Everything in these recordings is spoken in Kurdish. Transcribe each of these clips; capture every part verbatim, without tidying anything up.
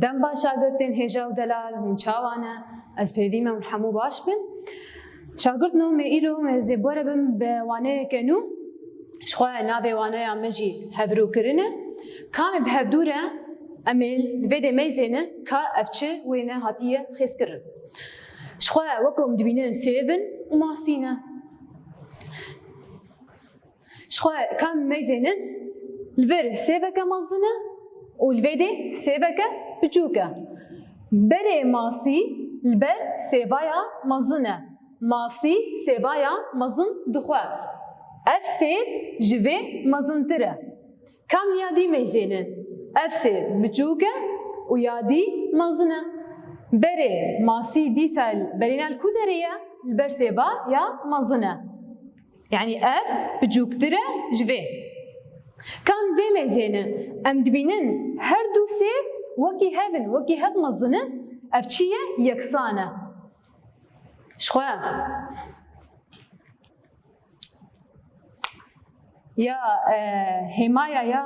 Dem baş şagirtên hêja û delal, hûn çawa ne? Ez pêvî me hûn hemû baş bin. Şagirt no me îro me zê bore bim bi waneyeke nû. Ji xwe navê waneya me jî hevrûkirin e. Ka em ê bi hevdû re em ê li vê dê meyzênin ka ev çi wê ne hatiye xêzkirin. Ji xwe weke em dibînin sêv in û masî ne. Ji xwe ka em meyzênin, li vir sêveke mezin e û li vê dê sêveke biçûk e. Berê masî li ber sêvaya mezin e. Masî sêvaya mezin dixwe. Ev sêv ji vê mezintir e. Ka em ya dî meyzênin. Ev sêv biçûk e û ya dî mezin e. Berê masî dîsa berîna li ku derê ye? Li ber sêva ya mezin e. Yanî ev biçûktir e ji vê. Ka em vê meyzênin, em dibînin her du sêv wekî hev in, wekî hev mezin in, ev çi ye? Yeksan e. Ji xwe. Ya, e, hêmaya ya.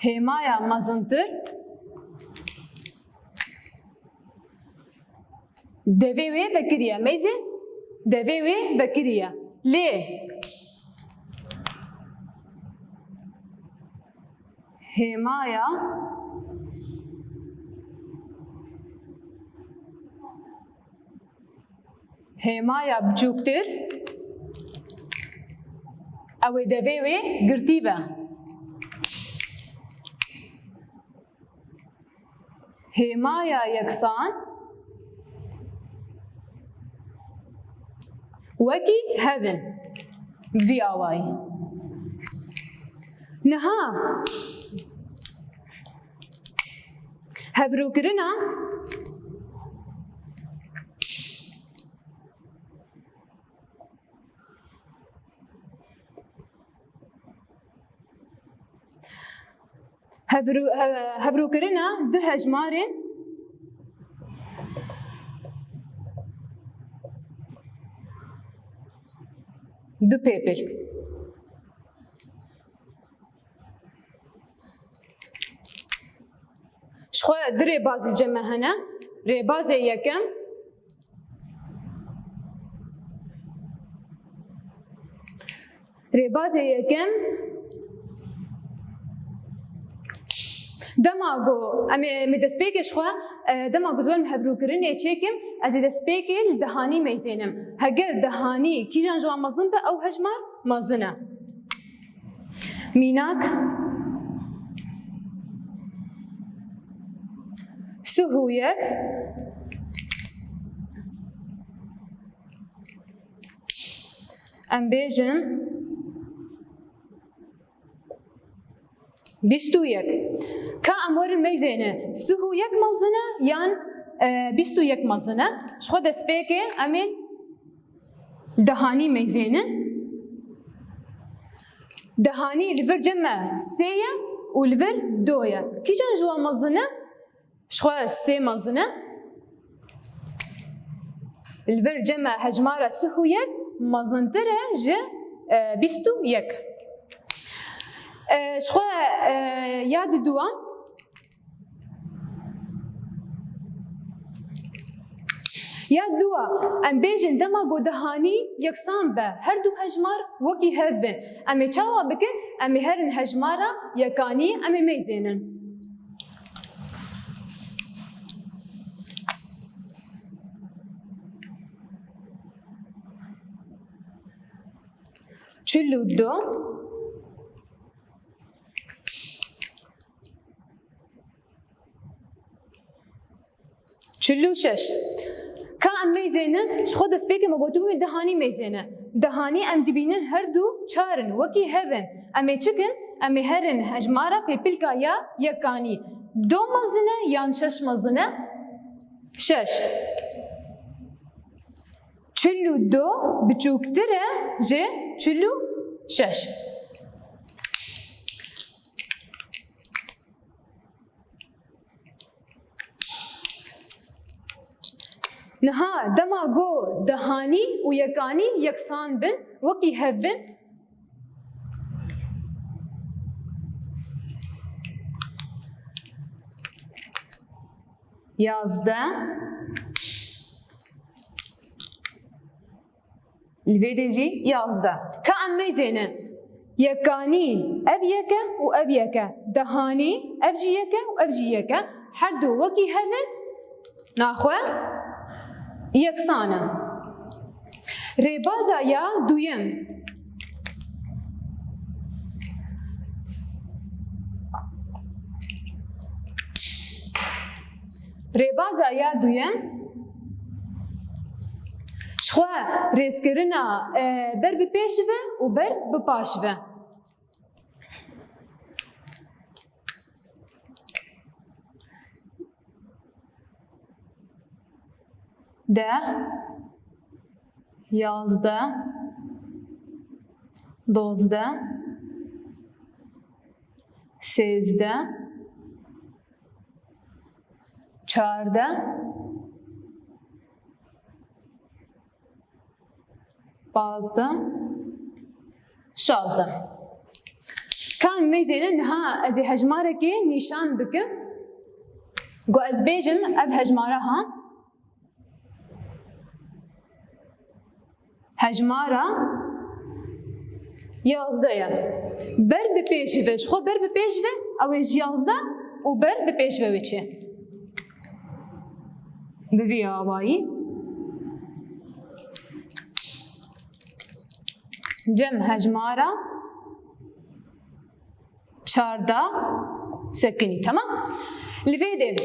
Hêmaya mezintir devê wê vekirî ye. Meyzê devê wê vekirî ye. Lê hêmaya, hêmaya biçûktir, ew ê devê wê girtî be. Hêmaya yeksan wekî hev in. Bi vî awayî. Niha hevrûkirina Hevru-, he-, hevrûkirina du hejmarên du pêpil. Ji xwe du rêbaz li cem me hene. Rêbazê yekem Rêbazê yekem, dema ku em ê, em ê destpêkê ji xwe, e, dema ku ez werim hevrûkirinê çêkim, ez ê destpêkê li dehanî meyzênim. Heger dehanî kîjan ji wan mezin be, ew hejmar mezin e. Mînak, sih û yek. Em bêjin bîst û yek. Ka em werin meyzêne, sih û yek mezin e yan, e, bîst û yek mezin e? Ji xwe destpêkê em ê dehanî meyzênin. Dehanî li vir cem me sê ye û li vir do ye. Kîjan ji wan mezin e? Ji xwe sê mezin e. Li vir cem me hejmara sih û yek mezintir e ji, e, bîst û yek. E, ji xwe, e, ya diduwa. Ya diduwa, em bêjin dema ku dehanî yeksan be, her du hejmar wekî hev bin. Em ê çawa bikin? Em ê herin hejmara yekanî, em ê meyzênin. Çil û du. Çil û şeş. Ka em meyzêne, ji xwe destpêkê me gotibû em ê dehanî meyzêne. Dehanî em dibînin her du çar in, wekî hev in. Em ê çi kin? Em ê herin hejmara pêpilka ya yekanî. Do mezin e yan şeş mezin e? Şeş. Çil û du biçûktir e ji çil û şeş. Niha dema ku dehanî û yekanî yeksan bin, wekî hev bin, yazdeh, li vê dê jî yazdeh. Ka em meyzênin. Yekanî ev yek e û ev yek e. Dehanî ev jî yek e û ev jî yek e. Her du wekî hev in, naxwe yeksan e. Rêbaza ya duyem. Rêbaza ya duyem, ji xwe rêzkirina, e, ber bi pêş ve û ber bi paş ve. Deh, yazdeh, dozdeh, sêzdeh, çardeh, pazdeh, şazdeh. Ka em meyzêne niha ez ê hejmarekê nîşan bikim. Ku ez bêjim ev hejmara ha. Hejmara yazdeh ye. Ber bi pêş ve, ji xwe ber bi pêş ve, ew ê ji yazdeh û ber bi pêş ve wê çê. Bi vî awayî. Cem hejmara çardeh sekinî, temam. Li vê de,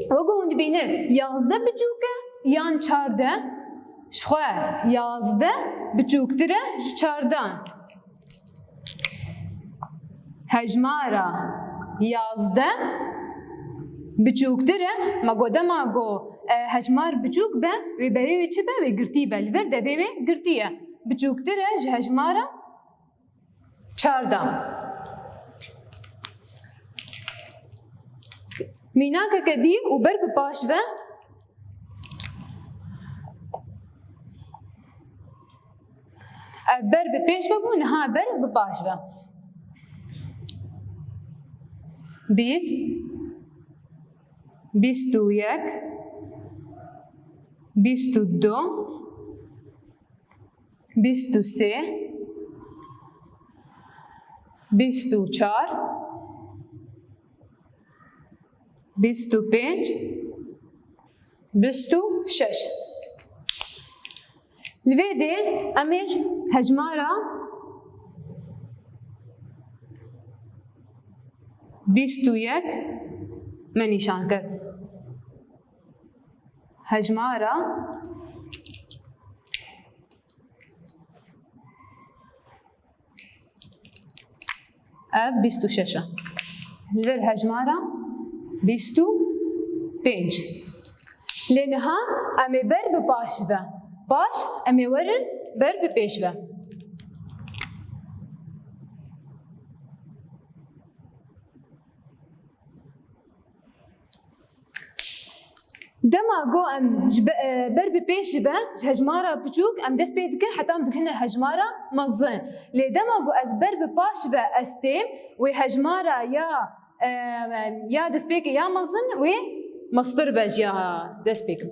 wek hûn dibînin, yazdeh biçûk e yan çardeh? Ji xwe yazdeh biçûktir e ji çardeh. Hejmara yazdeh biçûktir e. Me got dema ku, e, hejmar biçûk be, wê berê wê çi be? Wê girtî be. Li vir devê wê girtî ye. Biçûktir e ji hejmara çardeh. Mînakeke dî û ber bi paş ve. Ev ber bi pêş ve bû, niha ber bi paş ve. Bîst, bîst û yek, bîst û du, bîst û sê, bîst û çar, bîst û pênc, bîst û şeş. Li vê dê em ê hejmara bîst û yek me nîşan kir. Hejmara ev bîst û şeş e. Li vir hejmara bîst û pênc. Lê niha em ê ber bi paş ve. Paş em ê werin ber bi pêş ve. Dema ku em ji be-, e, ber bi pêş ve, ji hejmara piçûk, em dest pê dikin, heta em dikine hejmara mezin. Lê dema ku ez ber bi paş ve ez têm, wê hejmara ya, e, ya destpêkê ya mezin, wê mestir be ji ya destpêk.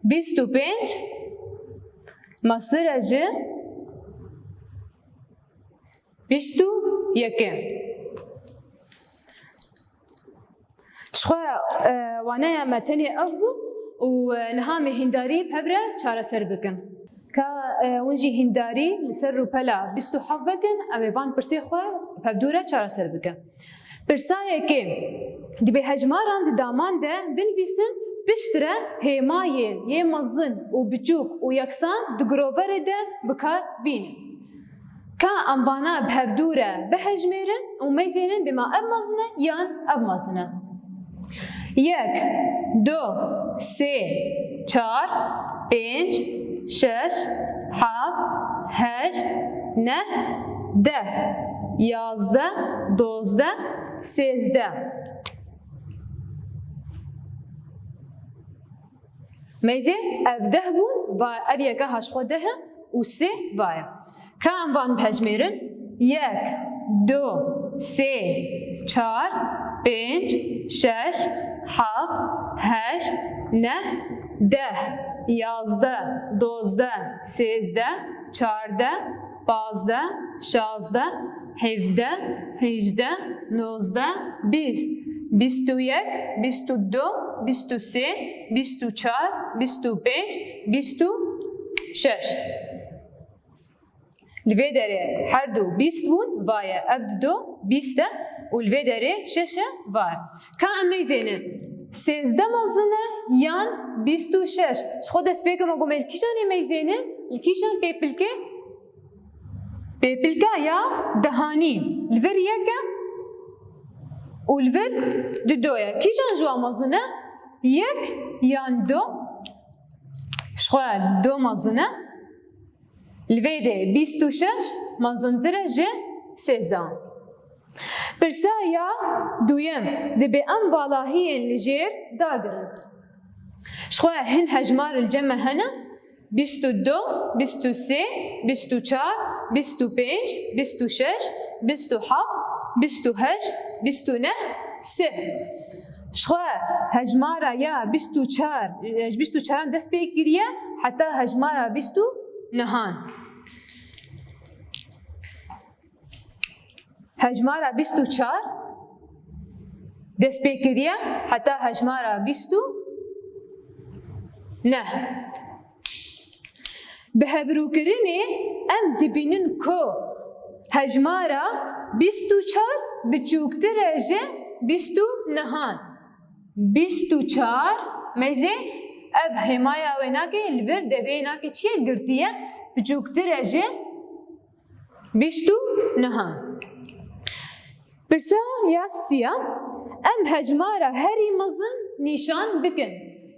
Bîst û pênc mestir e ji bîst û yekê. Ji xwe, e, waneya me tenê ev bû û, e, niha me hîndarî bi hev re çareser bikin. Ka, e, hûn jî hîndarî li ser rûpela bîst û heft vekin, em ê van pirsê xwe bi hevdû re çareser bikin. Pirsa yekê, dibê hejmaran di daman de binivîsin, piştre hêmayên yê mezin û biçûk û yeksan di giroverê de bi kar bînin. Ka em vana bi hevdû re bihejmêrin û meyzênin bê ma ev mezin e yan ev mezin e. Yek, du, sê, çar, pênc, şeş, heft, heşt, neh, deh. yazdeh, dozdeh, sêzdeh. Meyzê ev deh bûn, va ev yeka ha ji xwe deh e û sê va ye. Ka em van bihejmêrin, yek, du, sê, çar, pênc, şeş, heft, heşt, neh, deh, yazdeh, dozdeh, sêzdeh, çardeh, pazdeh, şazdeh, hevdeh, hejdeh, nozdeh, bîst, bîst û yek, bîst û du, bîst û sê, bîst û çar, bîst û pênc, bîst û şeş. Li vê derê her du bîst bûn, va ye. Ev dido bîst e û li vê derê şeş e, va ye. Ka em meyzênin. Sêzdeh mezin e yan bîst û şeş? Ji xwe destpêkê me got me li kîjan ê meyzênin? Li kîjan pêpilkê? Pêpilka ya dehanî. Li vir yek e û li vir dido ye. Kîjan ji wan mezin e? Yek yan du? Ji xwe du mezin e. Li vê de bîst û şeş mezintir e ji sêzdehan. Pirsa ya duyem, dibê em valahiyên li jêr dagirin. Ji xwe hin hejmar li cem me hene, bîst û du, bîst û sê, bîst û çar, bîst û pênc, bîst û şeş, bîst û heft, bîst û heşt, bîst û neh, sih. Ji xwe hejmara ya bîst û çar, ji bîst û çaran dest pê kiriye heta hejmara bîst û nehan. Hejmara bîst û çar dest pê kiriye heta hejmara bîst û neh. Bi hevrûkirinê em dibînin ku hejmara bîst û çar biçûktir e ji bîst û nehan. Bîst û çar meyzê ev hêmaya wê nake, li vir devê nake çi ye, girtî ye, biçûktir e ji bîst û nehan. Pirsa ya sî ya, em hejmara herî mezin nîşan bikin.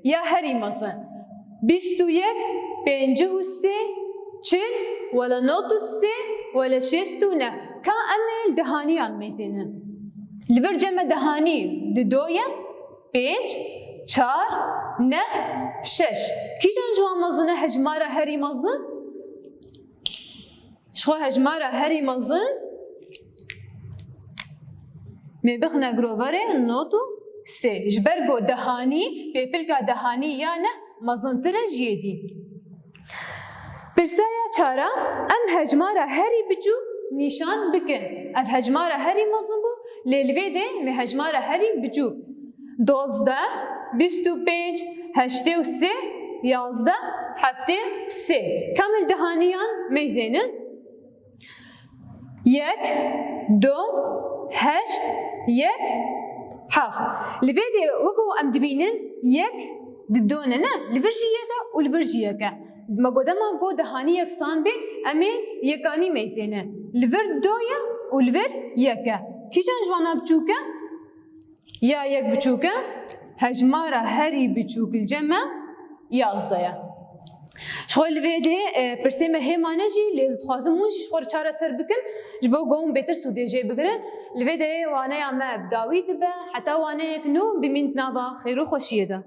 Ya herî mezin. Bîst û yek, pêncî û sê, çil, wele nod û sê, wele şêst û neh. Ka em ê li dehaniyan mêzênin. Li vir cem me dehanî dido ye, pênc, çar, neh, şeş. Kîjan ji wan mezin e hejmara herî mezin? Ji xwe hejmara herî mezin, me bixine giroverê nod û sê. Ji ber ku dehanî, pêpilka dehanî ya neh mezintir e ji yê dî. Pirsa ya çar a, em hejmara herî biçûk nîşan bikin. Ev hejmara herî mezin bû, lê li vê de me hejmara herî biçûk. Dozdeh, bîst û pênc, heştê û sê, yazdeh, heftê û sê. Ka em li dehaniyan mêzênin. Yek, du, heşt, yek, heft. Li vê de wekî em dibînin yek dido ne, ne? Li vir jî yek e û li vir jî yek e. Me got dema got dehanî yeksan bê, em ê yekanî mêzêne. Li vir do ye û li vir yek e. Kîjan ji wana biçûk e? Ya yek biçûk e, hejmara herî biçûk li cem me yazdeh ye. Ji xwe li vê de, e, pirsê me hê mane jî, lê ez dixwazim hûn jî ji xwe re çareser bikin, ji bo ku hûn bêtir sûdê jê bigirin. Li vê de waneya me bi dawî dibe, heta waneyek nû bimîn di nava xêr û xweşiyê de.